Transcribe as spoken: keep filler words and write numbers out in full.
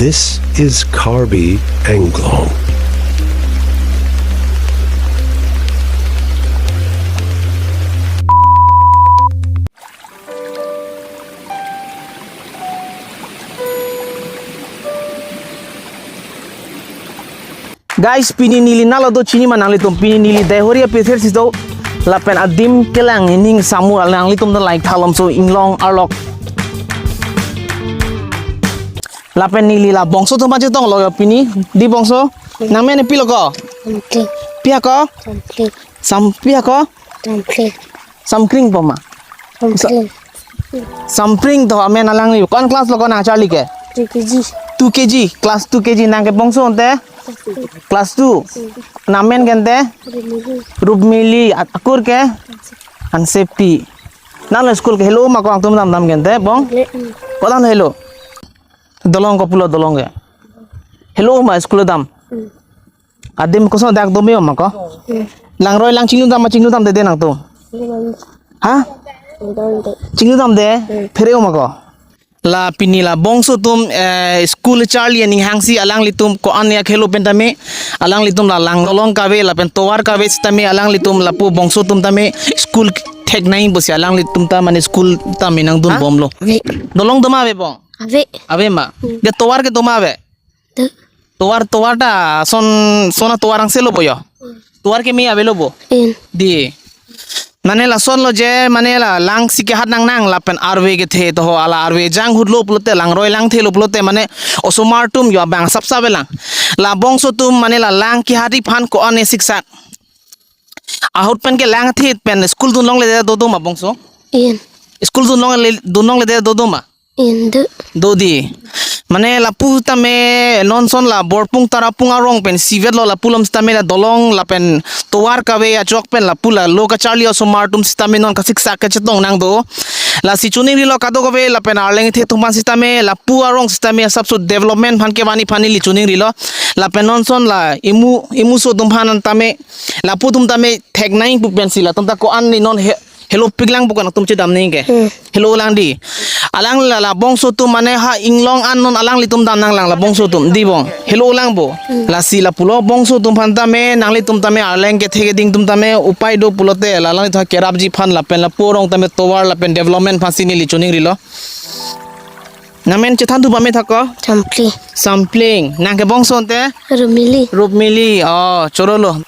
This is Karbi Anglong. Guys, pini neli nalo do chini ma nanglitum, pini neli Deihori apirthe si do, lapen adim kelang ining samu nanglitum do like thalom so inglong arlok. Lapen neli la bongso atum pachetonglo yo pini, di bongso, nangmen pilo ko? Samkring. Pi ako? Samkring. Sam pi ako? Samkring. Samkring po ma? Samkring. Samkring to amen alangli. Ko-an class lo ko nangcharli ke? Two K G. Two K G, class two K G nang ke bongso ante? Class two. Nangmen ke ante? Rumili. Rumili, at akur ke? Ansepti. Nanglo school ke helo ma ko nangtum damdam ke ante, bong? Le, mm. Ko-an helo? Dolong ko pulo dolong ke? Helo ma school dam? Mm. Adim koson dak dome ma ko? Hmm. Langroi lang chinglu dam ma chinglu damde nangtum? Hmm. Ha? Damde. Chinglu damde? Hmm. Phere ma ko? La pini la bongso atum, eh, school charli aning hangsi alanglitum ko-an ya khelo pen tame alanglitum la lang dolong kave lapen tovar kave sitame alanglitum lapu bongso atum tame school thek nai pusi alanglitum ta mane school tame nangdun, ha? Bomlo. Ave. Dolong doma ave bong? Ave. Ave ma? Hmm. De tovar ke doma ave? Te. Tovar, tovar ta son, son atovar angse lo bo yo. Hmm. Tovar keme ave lo bo. In. Di. Mane lason lo je, mane la lang si kehat nangnang lapen arve kethe to ho, ala arve jang hut lo pulote, langroi lang the lo pulote, mane osomar atum yo bang sapsa avelang. La bongso atum mane la lang kehat aphan ko-an siksak. Ahut pen ke lang thit pen school dun longle de do doma bongso? In. School dun longle, dun longle de do doma? In do. Do di. Mane lapu tame non son la Borpung Tarapung arong pen sivet lo lapu lom sitame la dolong lapen tovar kave achok pen lapu la lo kacharli osomar atum sitame non kasiksak kachetong nang do. Lasi choningrilo kadokave lapen arleng the atum aphan sitame lapu arong sitame asapso development aphan kevan aphan neli choningrilo. Lapen non son la imu, imuso atum aphan tame lapu atum tame thek nai pu pensi latum ta ko-an ni non he, helo piklang bukan atum chedam ningke. Hmm. Helo lang di. Alang la, la bongso atum mane ha inglong an non alanglitum dam nanglang la bongso atum di bong. Helo lang bo. Hmm. Lasi lapulo bongso atum aphan tame nanglitum tame arleng kethe keding atum tame upai do pulote la alanglitum kerapji aphan lapen lapu arong tame tovar lapen development aphansi neli choningrilo. Nangmen chethan thu pame thak ko? Sampling. Sampling. Nang ke bongso ante? Rumili. Rumili. Oh, chorolo.